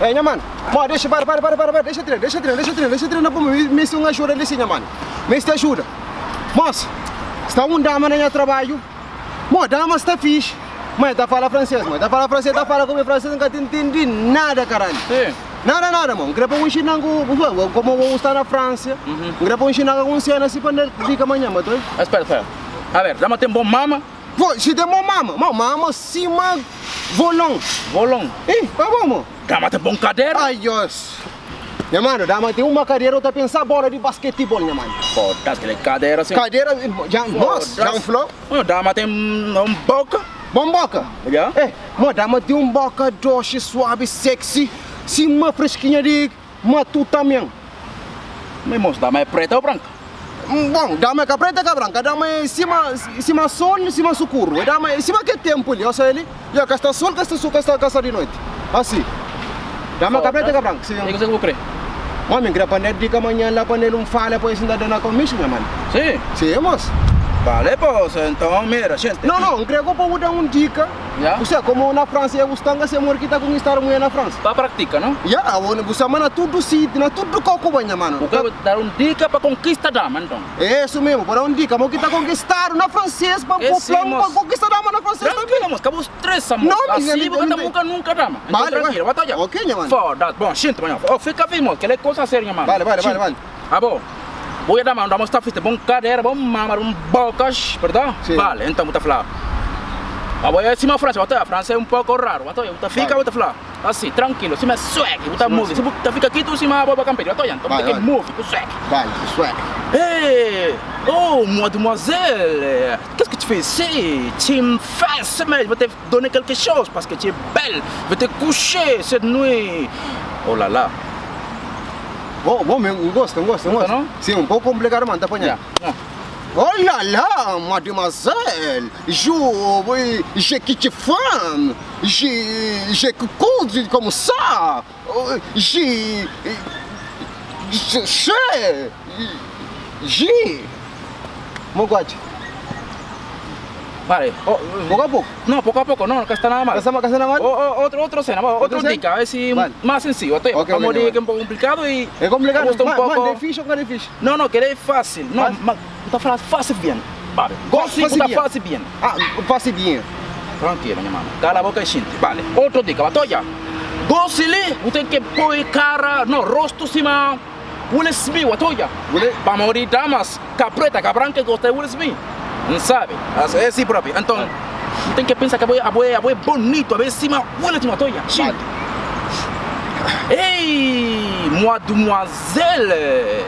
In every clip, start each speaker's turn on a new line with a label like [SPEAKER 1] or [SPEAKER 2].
[SPEAKER 1] Eh, nha mano, mo, dexa, para, para, para, para, para, dexa trena, dexa trena, dexa trena, dexa trena pa mi, meste un ajuda li si, nha mano, meste ajuda. Mos, sta un dama na nha trabadju, mo, dama sta fixi, ma e ta fala fransês, mo, e ta fala fransês, ta fala ku mi fransês, N ka ta intendi nada, karalhu.
[SPEAKER 2] Si.
[SPEAKER 1] Nada, nada, mo, N kre pa bu nxina-m ku, bu, komo bu sta na Fransia, N kre pa bu nxina-m algun sena si pa N fika manhan, ma toi.
[SPEAKER 2] Espera, espera, a ver, dama ten bon mama?
[SPEAKER 1] Vô, si ten bon mama, mo mama sima volon.
[SPEAKER 2] Volon?
[SPEAKER 1] Ih, pa bo mo.
[SPEAKER 2] Dama ten bon kadera?
[SPEAKER 1] Ai Dios! Nha mano, dama ten uma kadera, u ta pensa bola di basketibol, nha mano.
[SPEAKER 2] Foda-se, kel kadera sin.
[SPEAKER 1] Kadera, dja, mos, dja N fla.
[SPEAKER 2] Mo, dama ten un boka.
[SPEAKER 1] Bon boka?
[SPEAKER 2] Ya.
[SPEAKER 1] Eh, mo, dama ten un boka doxi, suavi, sexy, sima freskinha di. Ma tu tanben.
[SPEAKER 2] Mi mos, dama é preta ou branka?
[SPEAKER 1] Bon, dama é ka preta é ka branka, dama é sima sima sol, sima sukuru, é dama é sima ke tempu li, osa eli, ya ka sta sol, ka sta ka sta ka sta di noiti, asi. Dama ka preta é ka branka, si.
[SPEAKER 2] E kuzê ki bu kre?
[SPEAKER 1] Mo, mi kre pa N dika manhan la pa N el un fala pa es N ta da na komishu, nha mano.
[SPEAKER 2] Si?
[SPEAKER 1] Si, mos.
[SPEAKER 2] Bale, pos, enton mira, xente.
[SPEAKER 1] No, no, N kre go pa bu da un dika.
[SPEAKER 2] Ya.
[SPEAKER 1] Bu sa komo na Fransa ya bu sta nga se mor ki ta konkistadu mujer na Fransa.
[SPEAKER 2] Pa praktika, no?
[SPEAKER 1] Ya, awo bu sa ma na tudu siti, na tudu kau ku bai nha mano.
[SPEAKER 2] Bu ka da un dika pa konkista dama nton?
[SPEAKER 1] Esu mesmu, pa da un dika, mo ki ta konkistadu na franses pa bu fla pa konkista dama na franses tambi.
[SPEAKER 2] Trankilo mos, ka bu stresa mos.
[SPEAKER 1] No, mi,
[SPEAKER 2] Asi bu ka ta muka nunka dama. Nton
[SPEAKER 1] Bale,
[SPEAKER 2] trankilo, ba ta odja.
[SPEAKER 1] Ok nha mano.
[SPEAKER 2] Foda-se, bon, xinti manha. Oh, fika firme mos, kel é kosa seriu nha mano.
[SPEAKER 1] Bale, bale, bale, bale.
[SPEAKER 2] Abo, bu ya dama, dama sta fita, bon kadera, bon mama, bon bokas, perdão?
[SPEAKER 1] Sim.
[SPEAKER 2] Vale, então bu ta fla. Abo é sima França, bata, França é um pouco raro, bata, bu ta fica, bu ta fla, assim, tranquilo, sima swag, bu ta move, se bu ta fica quieto, sima abo ba camperi, bata, então bu tem que move, ku swag.
[SPEAKER 1] Vale, ku swag.
[SPEAKER 2] Hey, oh, mademoiselle, qu'est-ce que tu fais ici? Tu me fais, mais je vais te donner quelque chose parce que tu es belle, je vais te coucher cette nuit. Oh là là.
[SPEAKER 1] Bom, bom mesmo, N gosta, N gosta, N
[SPEAKER 2] Gosta,
[SPEAKER 1] gosta.
[SPEAKER 2] não?
[SPEAKER 1] Sim, um pouco complicado, mas tá apanhando.
[SPEAKER 2] Yeah. Yeah.
[SPEAKER 1] Oh là là, mademoiselle, je, oui, je quitte femme, je, je cucude comme ça, je, je, je, je, Mogote.
[SPEAKER 2] Vale.
[SPEAKER 1] Oh, pouco a pouco.
[SPEAKER 2] No, poco a poco, no, que está nada mal.
[SPEAKER 1] Está, está nada mal?
[SPEAKER 2] O, o, otro, otro cena, otro
[SPEAKER 1] cena?
[SPEAKER 2] dica, a ver si
[SPEAKER 1] Vale.
[SPEAKER 2] más sencillo. Estoy,
[SPEAKER 1] Ok,
[SPEAKER 2] vamos
[SPEAKER 1] ok,
[SPEAKER 2] a decir
[SPEAKER 1] vale.
[SPEAKER 2] que es un poco complicado y
[SPEAKER 1] É complicado.
[SPEAKER 2] me gusta un
[SPEAKER 1] Man,
[SPEAKER 2] poco.
[SPEAKER 1] man, é fixe ou não é fixe?
[SPEAKER 2] No, no, que é fácil. No,
[SPEAKER 1] Fácil?
[SPEAKER 2] ma, está falando fácil bien. Vale. Gosto
[SPEAKER 1] Fácil
[SPEAKER 2] está
[SPEAKER 1] bien.
[SPEAKER 2] fácil bien.
[SPEAKER 1] Ah, fácil bien.
[SPEAKER 2] Tranquilo, minha mano. Cala a boca e xinte. Vale. Outro dica, batoya. Gosili, usted que pôr cara, no, rosto cima. Will Smith, batoya.
[SPEAKER 1] Will-
[SPEAKER 2] Para morir damas, capreta, cabrão que gosta de Will Smith. Não sabe? É assim próprio. Então, tem que pensar que a boi, a boi bonito, a ver cima, Will Smith, batoya. Xinte. Hey, mademoiselle,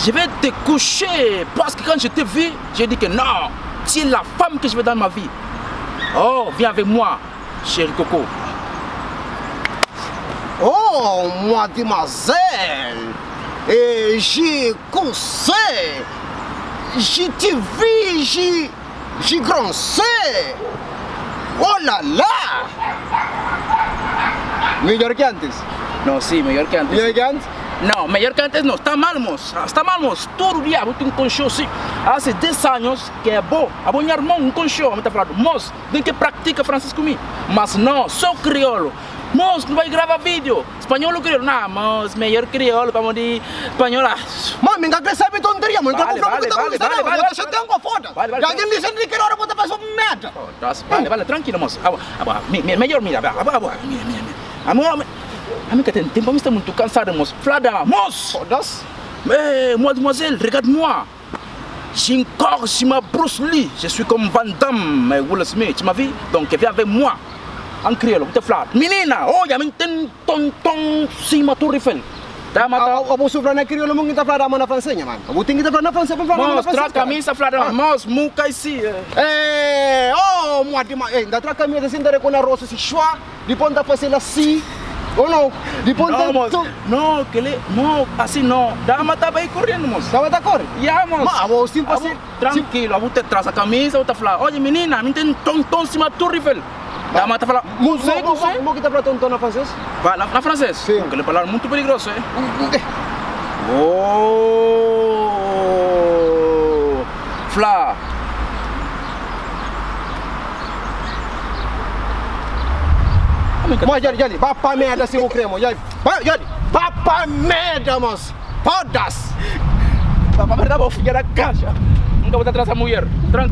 [SPEAKER 2] je vais te coucher parce que quand je te vis, j'ai dit que non, tu es la femme que je veux dans ma vie. Oh, viens avec moi, chérie Coco.
[SPEAKER 1] Oh, mademoiselle, et j'ai conseil, je te vis, j'ai, j'ai groncé. Oh là là! Melhor que antes.
[SPEAKER 2] No, sí, mejor que antes.
[SPEAKER 1] Melhor que antes?
[SPEAKER 2] No, mejor que antes no, está mal, mos. Está mal, mos. Todo dia, vou ter um conchô, sim. Há 10 anos que é bom. A bom irmão, um conchô, me tá falando, mos, tem que practica francês comigo. Mas não, sou crioulo. Mos, não vai gravar vídeo. Espanhol ou crioulo? Não, mos, melhor crioulo, vamos de espanhol. Ah,
[SPEAKER 1] Mano, me engano sabe tonteria, mano.
[SPEAKER 2] Vale, vale, vale, vale, vale,
[SPEAKER 1] Você tem uma foda.
[SPEAKER 2] Vale, vale.
[SPEAKER 1] Já tem dizendo que hora bota fazer merda.
[SPEAKER 2] Vale, vale, tranquilo, moço. Ah, ah, mi- mi- melhor mira, ah, ah, ah, mira, mira, mira. Amor, amiga, tem tempo, está muito cansado, moço. Flada, moço!
[SPEAKER 1] Foda-se.
[SPEAKER 2] Eh, mademoiselle, regarde-moi. J'ai un corps, je ma Bruce Lee. Je suis comme Van Damme, mais Will Smith, tu m'as vu? Donc, viens avec moi. En crioulo, te fala. Menina, olha, me tem tom tom cima Torre Eiffel. Tá, mata.
[SPEAKER 1] Eu vou sofrer na crioulo, mas tá falando na francesa, mano. Eu vou ter que falar na francesa pra falar na
[SPEAKER 2] Mostra
[SPEAKER 1] francesa.
[SPEAKER 2] a camisa, flada. Mos, muca e si.
[SPEAKER 1] Eh, oh, mademoiselle, ainda tra camisa assim, dar com a rosa assim, chua, depois tá fazendo assim. Ou não? Depois
[SPEAKER 2] Não,
[SPEAKER 1] tá.
[SPEAKER 2] moço. Não, que ele. Não, assim não. Dama tá bem correndo, moço.
[SPEAKER 1] Tava da cor.
[SPEAKER 2] Ya, moço.
[SPEAKER 1] Mas, vou sim
[SPEAKER 2] Ah,
[SPEAKER 1] fazer.
[SPEAKER 2] vou- Tranquilo, vou te traz a camisa, vou te falar. Olha, menina, me tem tom tom cima Torre Eiffel. Dama tá falando.
[SPEAKER 1] Mo
[SPEAKER 2] Sei, não sei.
[SPEAKER 1] mo que tá pra tonto na francesa?
[SPEAKER 2] Vai, na, na francês?
[SPEAKER 1] Sim.
[SPEAKER 2] Porque ele palavra muito perigoso, hein? Oh! Fla!
[SPEAKER 1] Mo, djali, djali, ba pa merda si bu kre, mo, djali. Ba, djali, ba pa merda, mos. Foda-se.
[SPEAKER 2] Ba pa merda bo, fidja da kaxa. Nunka bu ta trasa mulher. Tranquilo.